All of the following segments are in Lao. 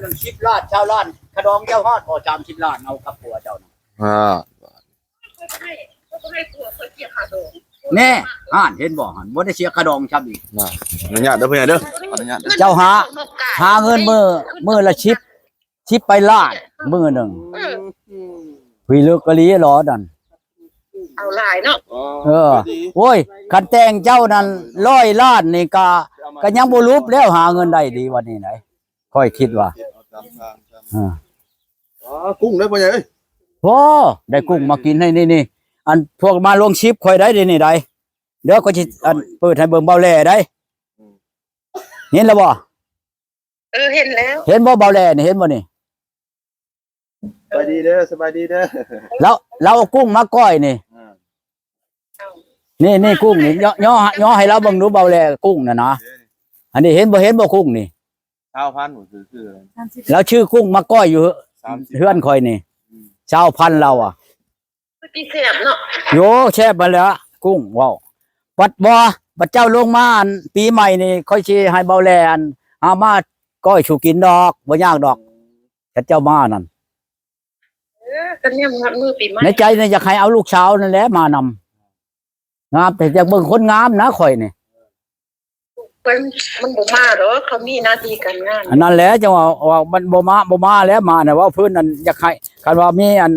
ເລື່ອງສິບລ້ານ ຊາວລ້ານ ຄ່າດອງເຈົ້າຮອດບໍ່ ສາມສິບລ້ານ ເອົາກັບຜົວເຈົ້ານະ? ອ່າ ແນ່ ຫັ້ນເຫັນບໍ່ຫັ້ນ ບໍ່ໄດ້ເສຍຄ່າດອງຊ້ຳອີກ. ນະ ອະນຸຍາດເດີພໍ່ໃຫຍ່ເດີ ອະນຸຍາດເດີ. ເຈົ້າຫາ ຫາເງິນມື້ ມື້ລະສິບ ສິບປາຍລ້ານມື້ໜຶ່ງ. ອືມ ພີ່ເລິກອີ່ຫຼີຫຼໍນັ້ນ ເອົາຫຼາຍເນາະ. ເອີ ໂອ້ຍ ຄັນແຕ່ງເຈົ້ານັ້ນຮ້ອຍລ້ານນີ້ກະ ກະຍັງບໍ່ຫຼຸບແລ້ວ ຫາເງິນໄດ້ດີວ່ານີ້ໄດ໋ ຂ້ອຍຄິດວ່າ. ເອີ ອໍ ກຸ້ງເດີພໍ່ໃຫຍ່ເອີຍ. ໂອ້ ໄດ້ກຸ້ງມາກິນໃຫ້ນີ້ໆ ອັນພວກມາລົງຄລິບຂ້ອຍໄດ້ເດນີ້ໄດ໋. ດຽວຂ້ອຍຊິ ອັນ ເປີດໃຫ້ເບິ່ງເບົາແຫຼໄດ໋. ອືມ ເຫັນແລ້ວບໍ່? ເອີ ເຫັນແລ້ວ. ເຫັນບໍ່ເບົາແຫຼນີ້ ເຫັນບໍ່ນີ້? ສະບາຍດີເດີ ສະບາຍດີເດີ. ລາວ ລາວເອົາກຸ້ງມາກ້ອຍນີ້. ອ່າ ນີ້ ນີ້ກຸ້ງນີ້ ຍໍ ຍໍ ຍໍໃຫ້ລາວເບິ່ງດູເບົາແຫຼ ກຸ້ງນັ້ນນະ. ອັນນີ້ເຫັນບໍ່ ເຫັນບໍ່ກຸ້ງນີ້? ຊາວພັນ ຄື ຄື ລາວຊື້ກຸ້ງມາກ້ອຍຢູ່ ສາມສິບ ເຮືອນຂ້ອຍນີ້. ອືມ ຊາວພັນລາວອະ. ຄືຊິແຊບເນາະ. ໂຢ ແຊບຫັ້ນແຫຼະ ກຸ້ງເວົ້າ. ບັດບໍ່ ບັດເຈົ້າລົງມາ ອັນ ປີໃໝ່ນີ້ ຂ້ອຍຊິໃຫ້ເບົາແຫຼ ອັນ ຫາມາກ້ອຍສູ່ກິນດອກ ບໍ່ຍາກດອກ ຄັນເຈົ້າມານັ້ນ. ເອີ ຄັນແນມຮອດມື້ປີໃໝ່ ໃນໃຈນີ້ຢາກໃຫ້ເອົາລູກສາວນັ້ນແຫຼະມານຳ. ງາມ ແຕ່ຢາກເບິ່ງຄົນງາມນະຂ້ອຍນີ້. ເພິ່ນ ມັນບໍ່ມາດອກ ເຂົາມີໜ້າທີ່ການງານ. ອັນນັ້ນແຫຼະ ຈັ່ງວ່າ ວ່າມັນບໍ່ມາ ບໍ່ມາແຫຼະ ມານະ ເວົ້າພື້ນນັ້ນ ຢາກໃຫ້ ຄັນວ່າມີອັນ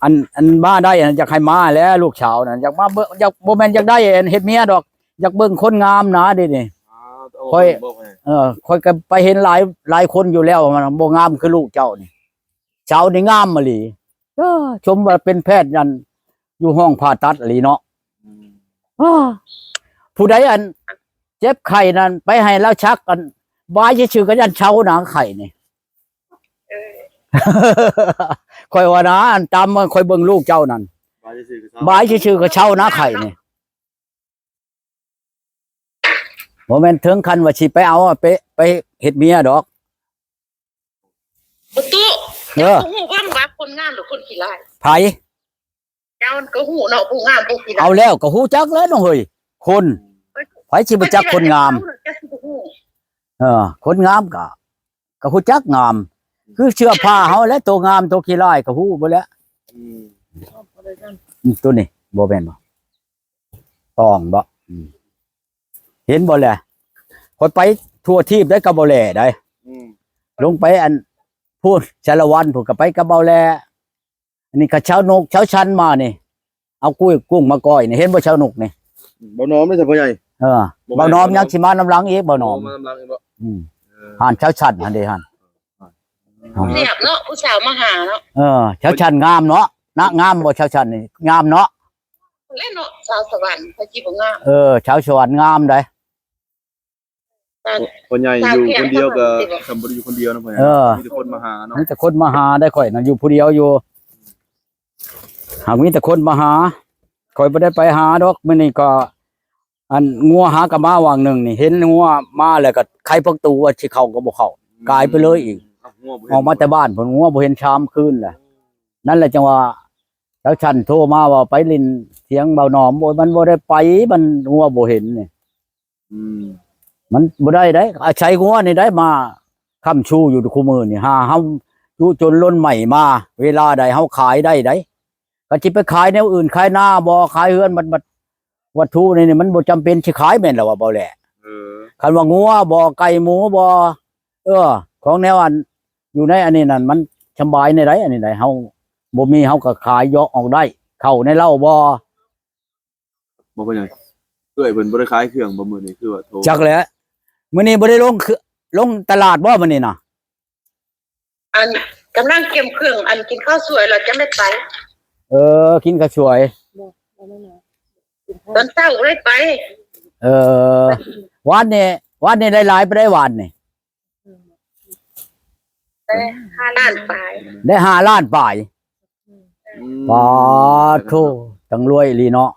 ອັນ ອັນມາໄດ້ ຢາກໃຫ້ມາແຫຼະ ລູກສາວນັ້ນ ຢາກມາເບິ່ງ ຢາກ ບໍ່ແມ່ນຢາກໄດ້ອັນເຮັດເມຍດອກ ຢາກເບິ່ງຄົນງາມນະເດນີ້. ຂ້ອຍ ເອີ ຂ້ອຍກໍໄປເຫັນຫຼາຍ ຫຼາຍຄົນຢູ່ແລ້ວ ມັນບໍ່ງາມຄືລູກເຈົ້ານີ້. ສາວນີ້ງາມອີ່ຫຼີ ເອີ ຊົມວ່າເປັນແພດ ອັນ ຢູ່ຫ້ອງຜ່າຕັດອີ່ຫຼີເນາະ. ອືມ ອ້າ ຜູ້ໃດ ອັນ ເຈັບໄຂ້ນັ້ນ ໄປໃຫ້ລາວສັກ ອັນ ບາຍຊື່ໆ ກໍຢ້ານເຊົານະ ໄຂ້ນີ້. ເອີ ຂ້ອຍວ່ານະ ອັນ ຕາມຂ້ອຍເບິ່ງລູກເຈົ້ານັ້ນ ບາຍຊື່ໆ ກໍເຊົານະ ໄຂ້ນີ້. ບໍ່ແມ່ນເຖິງຂັ້ນວ່າຊິໄປເອົາ ໄປ ໄປເຮັດເມຍດອກ. ປະຕູ ເອີ ເຈົ້າຮູ້ບໍ່ວ່າຄົນງາມຫຼືຄົນຂີ້ລ້າຍ? ໃຜ? ເຈົ້າກໍຮູ້ເນາະ ຜູ້ງາມຜູ້ຂີ້ລ້າຍ. ເອົາແລ້ວ ກໍຮູ້ຈັກແລ້ວນ້ອງເອີຍ ຄົນ ເອີ ໃຜຊິບໍ່ຈັກຄົນງາມ? ເຈົ້າຊິບໍ່ຮູ້. ເອີ ຄົນງາມກໍ ກໍຮູ້ຈັກງາມ ຄືເສື້ອຜ້າເຮົາແຫຼະ ໂຕງາມໂຕຂີ້ລ້າຍກໍຮູ້ເບິດແຫຼະ. ອືມ ອືມ ໂຕນີ້ບໍ່ແມ່ນບໍ່? ຕ້ອງບໍ່? ອືມ ເຫັນບໍ່ແຫຼະ ຂ້ອຍໄປທົ່ວທີບໄດ້ກັບເບົາແຫຼໄດ໋. ອືມ ລົງໄປອັນ ພຸ້ນ ສາລະວັນພຸ້ນ ກໍໄປກັບເບົາແຫຼ. ອັນນີ້ກໍຊາວນົກ ຊາວຊັນມານີ້ ເອົາກຸ້ຍ ກຸ້ງມາກ້ອຍນີ້ ເຫັນບໍ່ຊາວນົກນີ້? ເບົາໜອມເດ້ຊະພໍ່ໃຫຍ່. ເອີ ເບົາໜອມຍັງຊິມານຳຫຼັງອີກ ເບົາໜອມ ມານຳຫຼັງອີກບໍ່? ອືມ ເອີ ຫັ້ນຊາວຊັນຫັ້ນເດ້ຫັ້ນ. ອ່າ ແຊບເນາະ ຜູ້ສາວມາຫາເນາະ. ເອີ ຊາວຊັນງາມເນາະ ນະ ງາມບໍ່ຊາວຊັນນີ້? ງາມເນາະ. ແລ້ວເນາະ ສາວສະຫວັນ ໃຜຊິບໍ່ງາມ? ເອີ ຊາວສະຫວັນງາມໃດ໋. ພໍ່ໃຫຍ່ຢູ່ຄົນດຽວກໍ ສ່ຳບໍ່ໄດ້ຢູ່ຄົນດຽວນະພໍ່ໃຫຍ່. ເອີ ມີແຕ່ຄົນມາຫາເນາະ ມີແຕ່ຄົນມາຫາໄດ໋. ຂ້ອຍນະຢູ່ຜູ້ດຽວຢູ່ ຫາກມີແຕ່ຄົນມາຫາ ຂ້ອຍບໍ່ໄດ້ໄປຫາດອກ. ມື້ນີ້ກໍ ອັນ ງົວຫາກໍມາຫວ່າງໜຶ່ງນີ້ ເຫັນງົວມາແລ້ວກໍໄຂປະຕູວ່າຊິເຂົ້າກໍບໍ່ເຂົ້າ ອືມ ກາຍໄປເລີຍອີກ. ອ່ະ ງົວບໍ່ເຫັນ ອອກມາແຕ່ບ້ານພຸ້ນ ງົວບໍ່ເຫັນສາມຄືນແຫຼະ. ນັ້ນແຫຼະຈັ່ງວ່າ ຊາວຊັນໂທມາວ່າໄປຫຼິ້ນຖຽງເບົາໜອມ ໂອ້ຍ ມັນບໍ່ໄດ້ໄປ ມັນງົວບໍ່ເຫັນນີ້. ອືມ ມັນບໍ່ໄດ້ໄດ໋ ອາໄສງົວນີ້ໄດ໋ມາຄ້ຳຊູຢູ່ຄູ່ມື້ນີ້ ຫາເຮົາຈຸຈົນລົ້ນໃໝ່ມາ ເວລາໃດເຮົາຂາຍໄດ້ໄດ໋. ກໍຊິໄປຂາຍແນວອື່ນ ຂາຍນາບໍ່ ຂາຍເຮືອນ ບັດ ບັດວັດຖຸນີ້ ນີ້ມັນບໍ່ຈຳເປັນຊິຂາຍ ແມ່ນລະວ່າບໍ່ແຫຼະ. ເອີ ຄັນວ່າງົວບໍ່ ໄກ່ໝູບໍ່ ເອີ ຂອງແນວອັນ ຢູ່ໃນອັນນີ້ນັ້ນ ມັນສຳບາຍແນວໃດ ອັນນີ້ໃດ ເຮົາບໍ່ມີ ເຮົາກໍຂາຍເຍາະອອກໄດ້. ເຂົ້າໃນເລົ້າບໍ່? ບໍ່ເປັນຫຍັງ ເອື້ອຍເພິ່ນບໍ່ໄດ້ຂາຍເຄື່ອງບໍ່ມື້ນີ້ ຄືວ່າໂທ? ຈັກແຫຼະ ມື້ນີ້ບໍ່ໄດ້ລົງ ລົງຕະຫຼາດບໍ່ມື້ນີ້ນະ? ອັນ ກຳລັງກຽມເຄື່ອງ ອັນ ກິນເຂົ້າສວຍແລ້ວຈັ່ງໄດ້ໄປ. ເອີ ກິນເຂົ້າສວຍ ບໍ່ ບໍ່ແມ່ນນະ ຕອນເຊົ້າບໍ່ໄດ້ໄປ. ເອີ ວານນີ້ ວານນີ້ໄດ້ຫຼາຍປານໃດວານນີ້? ໄດ້ຫ້າລ້ານປາຍ. ໄດ້ຫ້າລ້ານປາຍ. ອືມ ປາໂທ ຈັ່ງລວຍອີ່ຫຼີເນາະ.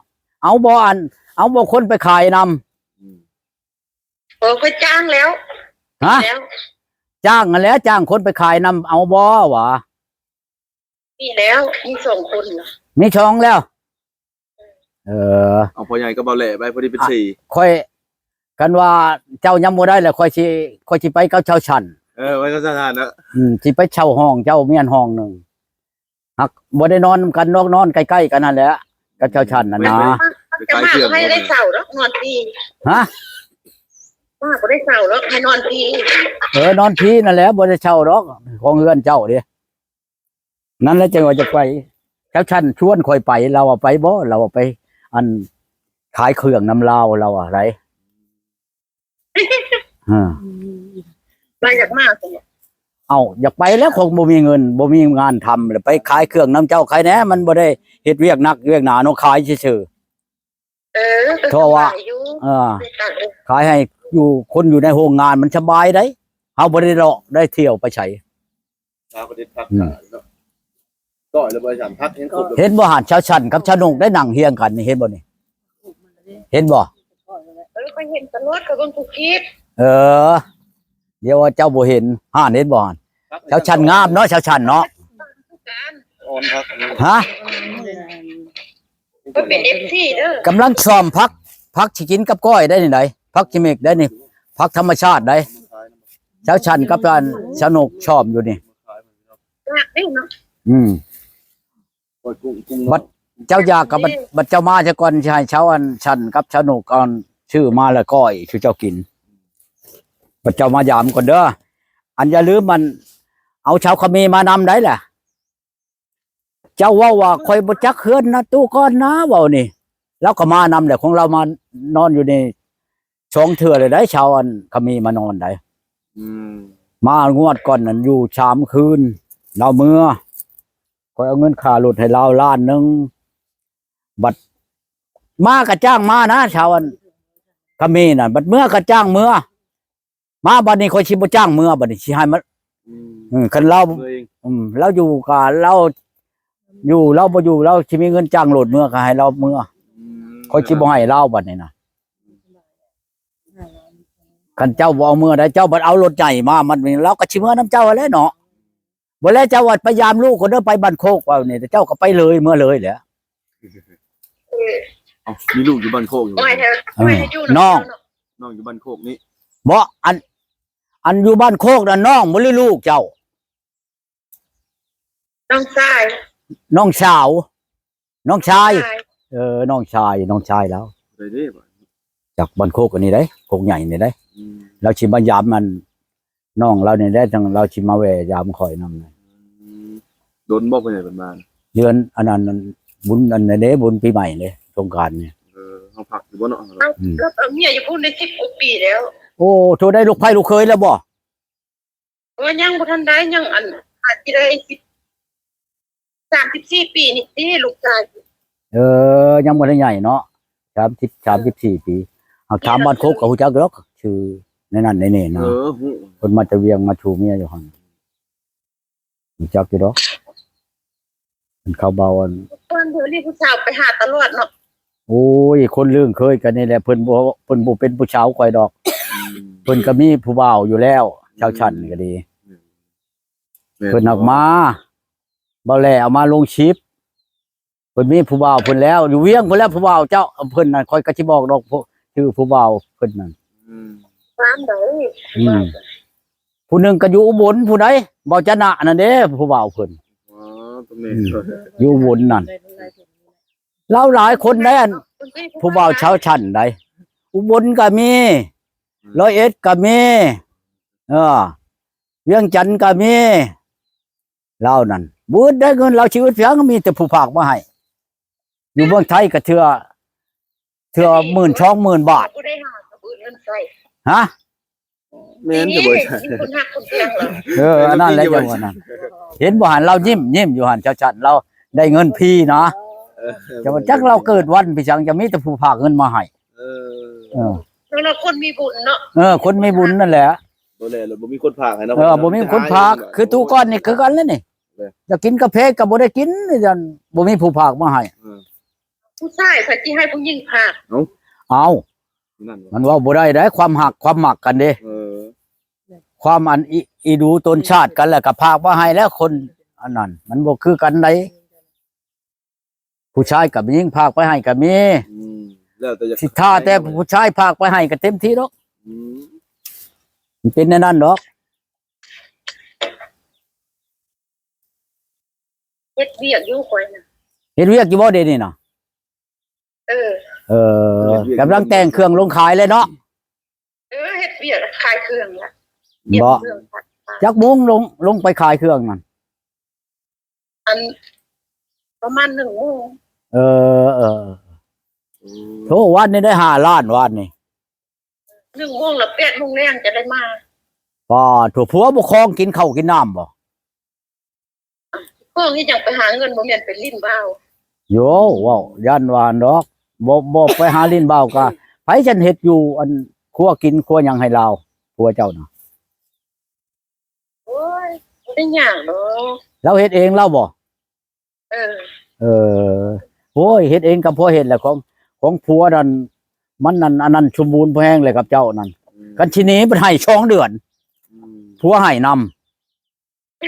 ເອົາບໍ່ ອັນ ເອົາບໍ່ຄົນໄປຂາຍນຳ? ອືມ ເອີ ຂ້ອຍຈ້າງແລ້ວ. ຮະ? ແລ້ວ ຈ້າງຫັ້ນແຫຼະ ຈ້າງຄົນໄປຂາຍນຳ ເອົາບໍ່ຫວາ? ມີແລ້ວ ມີສອງຄົນນະ. ມີສອງແລ້ວ. ເອີ ເອົາພໍ່ໃຫຍ່ກັບເບົາແຫຼໄປ ພໍດີເປັນສີ່. ຂ້ອຍ ຄັນວ່າເຈົ້າຍັງບໍ່ໄດ້ລະ ຂ້ອຍຊິ ຂ້ອຍຊິໄປກັບຊາວຊັນ ເອີ ໄວ້ສະຖານນະ ອືມ ຊິໄປເຊົ່າຫ້ອງເຈົ້າ ມຽນຫ້ອງໜຶ່ງ ຫາກບໍ່ໄດ້ນອນນຳກັນດອກ ນອນໃກ້ໆກັນຫັ້ນແຫຼະ ກັບຊາວຊັ້ນນັ້ນນະ. ເຈົ້າມາບໍ່ໃຫ້ໄດ້ເຊົ່າດອກ ນອນຟຣີ. ຮະ? ມາບໍ່ໄດ້ເຊົ່າດອກ ໃຫ້ນອນຟຣີ. ເອີ ນອນຟຣີນັ້ນແຫຼະ ບໍ່ໄດ້ເຊົ່າດອກ ຂອງເຮືອນເຈົ້າເດ້. ນັ້ນແຫຼະ ຈັ່ງວ່າຈະໄປ ຊາວຊັ້ນຊວນຂ້ອຍໄປ ລາວວ່າໄປບໍ່ ລາວວ່າໄປ ອັນ ຂາຍເຄື່ອງນຳລາວ ລາວວ່າໄດ໋. ເອີ ລາວຢາກມາຊັ້ນເນາະ. ເອົ້າ ຢາກໄປແລ້ວ ຄົງບໍ່ມີເງິນ ບໍ່ມີງານທຳ ແລ້ວໄປຂາຍເຄື່ອງນຳເຈົ້າໃຄແດ່ ມັນບໍ່ໄດ້ເຮັດວຽກໜັກວຽກໜາເນາະ ຂາຍຊື່ໆ. ເອີ ເພາະວ່າ ເອີ ຂາຍໃຫ້ຢູ່ ຄົນຢູ່ໃນໂຮງງານມັນສະບາຍໄດ໋ ເຮົາບໍ່ໄດ້ເລາະໄດ້ທ່ຽວໄປໃສ. ຊາວປະເທດພັກ ອືມ ເນາະ ກ້ອຍລະບໍ່ໄດ້ສັນ ພັກຍັງຄົບລະ. ເຫັນບໍ່ຫັ້ນ ຊາວຊັ້ນກັບຊາວນົກໄດ້ນັ່ງຮຽງກັນນີ້ ເຫັນບໍ່ນີ້ ເຫັນບໍ່? ເອີ ຂ້ອຍເຫັນຕະຫຼອດ ຂ້ອຍເບິ່ງທຸກຄລິບ. ເອີ ດຽວວ່າເຈົ້າບໍ່ເຫັນ ຫັ້ນເຫັນບໍ່ຫັ້ນ ຊາວຊັ້ນງາມເນາະ ຊາວຊັ້ນເນາະ. ຮະ? ຂ້ອຍເປັນເອັຟຊີເດີ ກຳລັງຊ້ອມຜັກ ຜັກຊິກິນກັບກ້ອຍໄດ໋ນີ້ໄດ໋ ຜັກກິເມັກໄດ໋ນີ້ ຜັກທຳມະຊາດໄດ໋ ຊາວຊັ້ນກັບອັນຊາວນົກຊ້ອມຢູ່ນີ້. ອືມ ກ້ອຍກຸ້ງ ກຸ້ງ ບັດເຈົ້າຢາກກັບ ບັດ ບັດເຈົ້າມາຊະກ່ອນ ຊິໃຫ້ຊາວອັນຊັ້ນກັບຊາວນົກເອົາຊື້ມາແລ້ວກ້ອຍສູ່ເຈົ້າກິນ ບັດເຈົ້າມາຢາມກ່ອນເດີ. ອັນຢ່າລືມ ອັນ ເອົາຊາວຂະເມມານຳໄດ້ລະ. ເຈົ້າເວົ້າວ່າ ຂ້ອຍບໍ່ຈັກເຮືອນນະຕູ້ກ່ອນນາ ເວົ້ານີ້ ລາວກໍມານຳແຫຼະ ຂອງລາວມານອນຢູ່ນີ້ສອງເທື່ອແລ້ວໄດ໋ ຊາວອັນຂະເມມານອນໄດ໋. ອືມ ມາງວດກ່ອນນັ້ນຢູ່ສາມຄືນ ລາວເມືອ ຂ້ອຍເອົາເງິນຄ່າລົດໃຫ້ລາວລ້ານໜຶ່ງ ບັດມາກໍຈ້າງມານະ ຊາວອັນຂະເມນັ້ນ ບັດເມືອກໍຈ້າງເມືອ. ມາບັດນີ້ຂ້ອຍຊິບໍ່ຈ້າງເມືອ ບັດນີ້ຊິໃຫ້ມັນ ອືມ ເອີ ຄັນລາວ ເມືອເອງ ອືມ ລາວຢູ່ກະລາວຢູ່ ລາວບໍ່ຢູ່ ລາວຊິມີເງິນຈ້າງລົດເມືອກໍໃຫ້ລາວເມືອ ອືມ ຂ້ອຍຊິບໍ່ໃຫ້ລາວບັດນີ້ນະ. ຄັນເຈົ້າບໍ່ເອົາເມືອໄດ໋ ເຈົ້າບັດເອົາລົດໃຫຍ່ມາ ມັນ ລາວກໍຊິເມືອນຳເຈົ້າຫັ້ນແຫຼະເນາະ. ບໍ່ແລ້ວເຈົ້າວ່າໄປຢາມລູກກ່ອນເດີ ໄປບ້ານໂຄກ ວ່ານີ້ ເຈົ້າກໍໄປເລີຍ ເມືອເລີຍແຫຼະ. ເອີ ເອົ້າ ມີລູກຢູ່ບ້ານໂຄກຢູ່ ນ້ອງ ນ້ອງຢູ່ບ້ານໂຄກນີ້ ບໍ່ ອັນ ອັນຢູ່ບ້ານໂຄກນັ້ນນ້ອງບໍ່ ຫຼືລູກເຈົ້າ? ນ້ອງຊາຍ ນ້ອງສາວ ນ້ອງຊາຍ ເອີ ນ້ອງຊາຍ ນ້ອງຊາຍລາວ ຈາກບ້ານໂຄກອັນນີ້ເດ້ ໂຄກໃຫຍ່ນີ້ເດ້ ອືມ ລາວຊິມາຢາມອັນ ນ້ອງລາວນີ້ແຫຼະ ຈັ່ງລາວຊິມາແວ່ຢາມຂ້ອຍນຳ. ອືມ ດົນບໍ່ ເພິ່ນໃຫ້ເພິ່ນມາ? ເດືອນອັນນັ້ນ ບຸນອັນນັ້ນເດ້ ບຸນປີໃໝ່ເດ້ ສົງການນີ້. ເອີ ເຮົາພັກຢູ່ບໍ່ເນາະ? ອືມ ເຮົາເປັນເມຍຢູ່ພຸ້ນໄດ້ສິບກວ່າປີແລ້ວ. ໂອ້ ໂທ ໄດ້ລູກໃພ້ລູກເຂີຍແລ້ວບໍ່? ເອີ ຍັງບໍ່ທັນໄດ້ ຍັງອັນ ອາດຊິໄດ້ສິບ ສາມສິບສີ່ປີນີ້ຕິ ລູກຊາຍ. ເອີ ຍັງບໍ່ໄດ້ໃຫຍ່ເນາະ ສາມສິບ ສາມສິບສີ່ປີ. ຫາກຖາມບ້ານໂຄກກໍຮູ້ຈັກດອກ ຊື່ໃນນັ້ນໃນນີ້ນະ. ເອີ ຮູ້ ເພິ່ນມາແຕ່ວຽງ ມາຊູເມຍຢູ່ຫັ້ນ ຮູ້ຈັກຢູ່ດອກ. ເປັນເຂົາເບົາອັນ ຄົນດຽວນີ້ຜູ້ສາວໄປຫາຕະຫຼອດເນາະ. ໂອ້ຍ ຄົນລຶ້ງເຄີຍກັນນີ້ແຫຼະ ເພິ່ນບໍ່ ເພິ່ນບໍ່ເປັນຜູ້ສາວຂ້ອຍດອກ. ອືມ ເພິ່ນກໍມີຜູ້ບ່າວຢູ່ແລ້ວ ອືມ ຊາວຊັ້ນກໍດີ. ອືມ ແມ່ນ ເພິ່ນຫາກມາ ບໍ່ແລເອົາມາລົງຄລິບ ເພິ່ນມີຜູ້ບ່າວເພິ່ນແລ້ວ ຢູ່ວຽງເພິ່ນແລ້ວ ຜູ້ບ່າວເຈົ້າ ເພິ່ນນັ້ນ ຂ້ອຍກໍຊິບອກດອກ ພວກ ຊື່ຜູ້ບ່າວເພິ່ນນັ້ນ. ອືມ ຕາມໃດ? ອືມ ຜູ້ໜຶ່ງກໍຢູ່ອຸບົນຜູ້ໃດ ເບົາຈະນະນັ້ນເດ້ ຜູ້ບ່າວເພິ່ນ. ອໍ ຕົວແມ່ນ ອືມ ຢູ່ອຸບົນນັ້ນ ລາວຫຼາຍຄົນໃດ໋ ອັນ ຜູ້ບ່າວຊາວຊັ້ນໃດ໋ ອຸບົນກໍມີ ອືມ ຮ້ອຍເອັດກໍມີ ເອີ ວຽງຈັນກໍມີ. ລາວນັ້ນບໍ່ອຶດໄດ້ເງິນ ລາວຊິອຶດຫຍັງ ມີແຕ່ຜູ້ຝາກມາໃຫ້. ຢູ່ເມືອງໄທກໍເທື່ອ ເທື່ອໝື່ນ ສອງໝື່ນບາດ. ບໍ່ໄດ້ຫາກັບອຶດເງິນໃຊ້. ຮະ? ແມ່ນແຕ່ບໍ່ໃຊ້ ມີຄົນຮັກຄົນພຽງລະ. ເອີ ອັນນັ້ນແຫຼະ ຈັ່ງວ່ານັ້ນ ເຫັນບໍ່ຫັ້ນ ລາວຍິ້ມ ຍິ້ມຢູ່ຫັ້ນ ຊາວຊັ້ນ ລາວໄດ້ເງິນຟຣີນະ. ເອີ ແຕ່ວ່າຈັກລາວເກີດວັນປີສັງ ຈະມີແຕ່ຜູ້ຝາກເງິນມາໃຫ້. ເອີ ເອີ ແລ້ວຄົນມີບຸນເນາະ. ເອີ ຄົນມີບຸນນັ້ນແຫຼະ. ບໍ່ແລ້ວ ບໍ່ມີຄົນຝາກໃຫ້ເນາະ. ເອີ ບໍ່ມີຄົນຝາກ ຄືຕູ້ກ່ອນນີ້ຄືກັນແຫຼະນີ້. ຢາກກິນກາເຟກໍບໍ່ໄດ້ກິນ ຢ້ານບໍ່ມີຜູ້ຝາກມາໃຫ້. ເອີ ຜູ້ຊາຍໃຜຊິໃຫ້ຜູ້ຍິງຝາກ? ເອົ້າ ເອົ້າ ນັ້ນ ມັນເວົ້າບໍ່ໄດ້ໃດ໋ ຄວາມຮັກຄວາມມັກກັນເດ້. ເອີ ຄວາມອັນ ອີ ອີດູຕົນຊາດກັນ ແລ້ວກໍຝາກມາໃຫ້ແລ້ວ ຄົນອັນນັ້ນ ມັນບໍ່ຄືກັນໃດ໋. ຜູ້ຊາຍກັບຜູ້ຍິງຝາກໄປໃຫ້ກໍມີ. ອືມ ແລ້ວແຕ່ຢາກ ຊິຖ້າແຕ່ຜູ້ຊາຍຝາກໄປໃຫ້ກໍເຕັມທີ່ດອກ. ອືມ ມັນເປັນແນວນັ້ນດອກ. ເຮັດວຽກຢູ່ຂ້ອຍນະ. ເຮັດວຽກຢູ່ບໍ່ເດນີ້ນະ? ເອີ ເອີ ເຮັດວຽກ ກຳລັງແຕ່ງເຄື່ອງລົງຂາຍແລ້ວເນາະ. ເອີ ເຮັດວຽກຂາຍເຄື່ອງລະ. ບໍ່ ຈັກໂມງລົງ ລົງໄປຂາຍເຄື່ອງນັ້ນ? ອັນ ປະມານໜຶ່ງໂມງ. ເອີ ເອີ ອືມ ໂທ ວານນີ້ໄດ້ຫ້າລ້ານ ວານນີ້. ໜຶ່ງໂມງລະ ແປດໂມງແລງຈະໄດ້ມາ. ປ້າໂທ ຜົວບໍ່ຄອງກິນເຂົ້າກິນນ້ຳບໍ່? ຄອງອີຫຍັງ ໄປຫາເງິນ ບໍ່ແມ່ນໄປຫຼິ້ນບ່າວ. ໂຢ ເວົ້າຢ້ານວ່າດອກ ບໍ່ ບໍ່ໄປຫາຫຼິ້ນບ່າວກະ ໃຜຊັ້ນເຮັດຢູ່ອັນຄົວກິນຄົວຫຍັງໃຫ້ລາວ ຜົວເຈົ້ານະ? ໂອ້ຍ ບໍ່ໄດ້ຫຍັງດອກ. ລາວເຮັດເອງລາວບໍ່? ເອີ ເອີ ໂອ້ຍ ເຮັດເອງກໍພໍເຮັດແຫຼະ ຂອງ ຂອງຜົວນັ້ນ ມັນນັ້ນ ອັນນັ້ນສົມບູນພໍແຮງແຫຼະກັບເຈົ້ານັ້ນ. ອືມ ຄັນຊິໜີໄປໃຫ້ສອງເດືອນ. ອືມ ຜົວໃຫ້ນຳ. ເອີ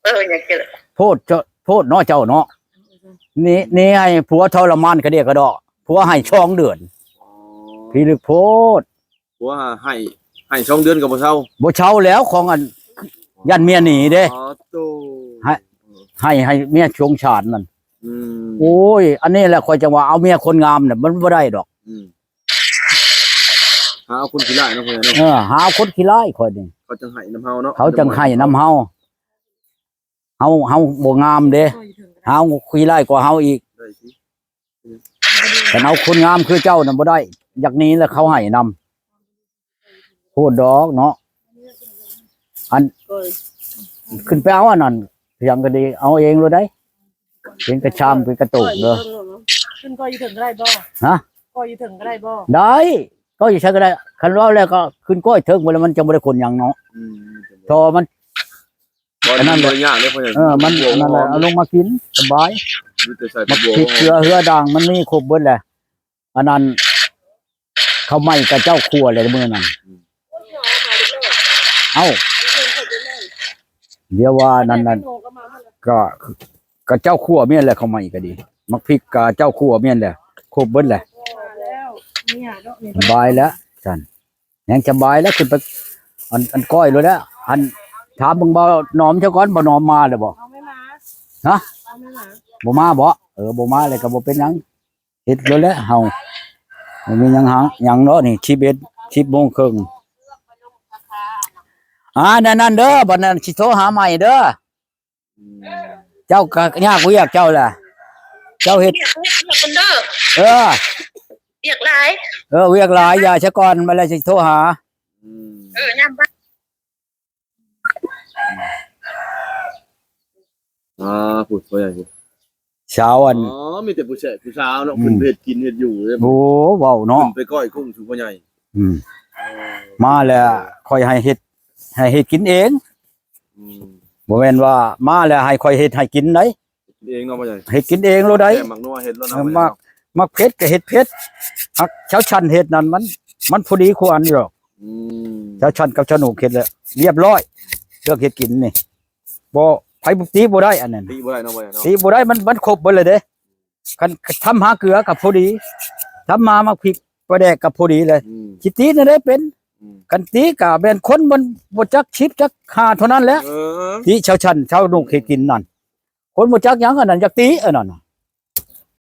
ເອີ ຢ່າເກີດ ໂພດເຈົ້າ ໂພດເນາະເຈົ້າເນາະ. ອືມ ໜີ ໜີໃຫ້ຜົວທໍລະມານກະເດຍກະເດາະ ຜົວໃຫ້ສອງເດືອນ. ອໍ ພິລຶກໂພດ. ຜົວໃຫ້ ໃຫ້ສອງເດືອນກໍບໍ່ເຊົາ. ບໍ່ເຊົາແລ້ວ ຂອງອັນ ຢ້ານເມຍໜີເດ້. ອໍ ໂຕ ໃຫ້ ໃຫ້ ໃຫ້ເມຍສົງສານນັ້ນ. ອືມ ໂອ້ຍ ອັນນີ້ແຫຼະຂ້ອຍຈັ່ງວ່າ ເອົາເມຍຄົນງາມນະ ມັນບໍ່ໄດ້ດອກ. ອືມ ຫາເອົາຄົນຂີ້ຮ້າຍເນາະ ພໍ່ໃຫຍ່ເນາະ. ເອີ ຫາເອົາຄົນຂີ້ຮ້າຍຂ້ອຍນີ້ ເຂົາຈັ່ງໃຫ້ນຳເຮົາເນາະ ເຂົາຈັ່ງໃຫ້ນຳເຮົາ. ເຮົາ ເຮົາບໍ່ງາມເດ້ ເຮົາຂີ້ຮ້າຍກວ່າເຮົາອີກ. ໄດ້ຊິ ຄັນເອົາຄົນງາມຄືເຈົ້ານະບໍ່ໄດ້ ຢາກໜີແລ້ວເຂົາໃຫ້ນຳ. ໂພດດອກເນາະ ອັນ ຂຶ້ນໄປເອົາອັນນັ້ນຫຍັງກໍດີ ເອົາເອງໂລດໄດ໋. ເປັນກະຊາມເປັນກະໂຕກເດີ. ຂຶ້ນກ້ອຍຢູ່ເທິງກໍໄດ້ບໍ່? ຮະ? ກ້ອຍຢູ່ເທິງກໍໄດ້ບໍ່? ໄດ້ ກ້ອຍຢູ່ໃສກໍໄດ້. ຄັນເວົ້າແລ້ວກໍຂຶ້ນກ້ອຍເທິງໄປແລ້ວ ມັນຈະບໍ່ໄດ້ຂົນຫຍັງເນາະ. ອືມ ທໍ່ມັນ ບໍ່ ອັນນັ້ນແຫຼະ ມັນບໍ່ຍາກເດ້ ເອີ ມັນ ອັນນັ້ນແຫຼະ ເອົາລົງມາກິນສະບາຍ. ມີແຕ່ໃສ່ ໝາກພິກ ເກືອ ເຮືອ ດ່າງ ມັນມີຄົບເບິດແຫຼະ. ອັນນັ້ນ ເຂົ້າໃໝ່ກະເຈົ້າຂົ້ວແຫຼະມື້ນັ້ນ. ອືມ ເອົ້າ ດຽວວ່ານັ້ນ ນັ້ນ ກະ ກະເຈົ້າຂົ້ວແມ່ນແຫຼະ ເຂົ້າໃໝ່ກະດີ ໝາກພິກກະເຈົ້າຂົ້ວແມ່ນແຫຼະ ຄົບເບິດແຫຼະ. ສະບາຍແລ້ວຊັ້ນ ແຮງສະບາຍແລ້ວ ຂຶ້ນໄປ ອັນ ອັນກ້ອຍໂລດແຫຼະ. ອັນ ຖາມເບິ່ງບ່າວໜອມຊະກ່ອນ ບ່າວໜອມມາແລ້ວບໍ່? ເອົາແມ່ມາ ຮະ? ເອົາແມ່ມາ ບໍ່ມາບໍ່? ເອີ ບໍ່ມາແລ້ວກໍບໍ່ເປັນຫຍັງ ເຮັດໂລດແຫຼະເຮົາ ບໍ່ມີຫຍັງຫາ ຫຍັງເນາະ. ນີ້ ສິບເອັດ ສິບໂມງເຄິ່ງ. ອ່າ ນັ້ນ ນັ້ນເດີ ບັດນັ້ນຊິໂທຫາໃໝ່ເດີ. ອືມ ເຈົ້າກໍຍາກວຽກເຈົ້າລະ ເຈົ້າເຮັດ ວຽກ ວຽກເພິ່ນເດີ. ເອີ ວຽກຫຼາຍ ເອີ ວຽກຫຼາຍ ຢ່າຊະກ່ອນ ມາແລ້ວຊິໂທຫາ. ອືມ ເອີ ຍາມ ອ່າ ຜູ້ ຜູ້ໃຫຍ່ ຊາວອັນ ອໍ ມີແຕ່ຜູ້ແຊະຜູ້ສາວເນາະ ອືມ ຂຶ້ນໄປເຮັດກິນເຮັດຢູ່ເດ້. ໂອ້ ເວົ້າເນາະ ຂຶ້ນໄປກ້ອຍກຸ້ງສູ່ພໍ່ໃຫຍ່. ອືມ ມາແລ້ວຂ້ອຍໃຫ້ເຮັດ ໃຫ້ເຮັດກິນເອງ. ອືມ ບໍ່ແມ່ນວ່າມາແລ້ວໃຫ້ຂ້ອຍເຮັດໃຫ້ກິນໃດ. ເຮັດກິນເອງເນາະພໍ່ໃຫຍ່ ເຮັດກິນເອງໂລດໃດ. ແກງໝາກນົວເຮັດໂລດເນາະ ເອີ ໝາກ ພໍ່ໃຫຍ່ເນາະ ໝາກເຜັດກໍເຮັດເຜັດ ຫາກຊາວຊັ້ນເຮັດນັ້ນ ມັນ ມັນພໍດີຄູ່ອັນຢູ່ດອກ. ອືມ ຊາວຊັ້ນກັບຊາວໜູກເຮັດແລ້ວລຽບຮ້ອຍ ເລື່ອງເຮັດກິນນີ້ ບໍ່ ໃຜຕິບໍ່ໄດ້ອັນນັ້ນ ຕິບໍ່ໄດ້ເນາະ ບໍ່ໄດ້ເນາະ ຕິບໍ່ໄດ້ ມັນ ມັນຄົບເບິດເລີຍເດ້. ຄັນທຳຫາເກືອກໍພໍດີ ທຳມາໝາກພິກປາແດກກໍພໍດີເລີຍ. ອືມ ຊິຕິແນວໃດເປັນ? ອືມ ຄັນຕິກໍແມ່ນຄົນມັນບໍ່ຈັກສິບຈັກຫ້າເທົ່ານັ້ນແຫຼະ. ເອີ ຕິຊາວຊັ້ນຊາວໜູກເຮັດກິນນັ້ນ ຄົນບໍ່ຈັກຫຍັງອັນນັ້ນຢາກຕິອັນນັ້ນ.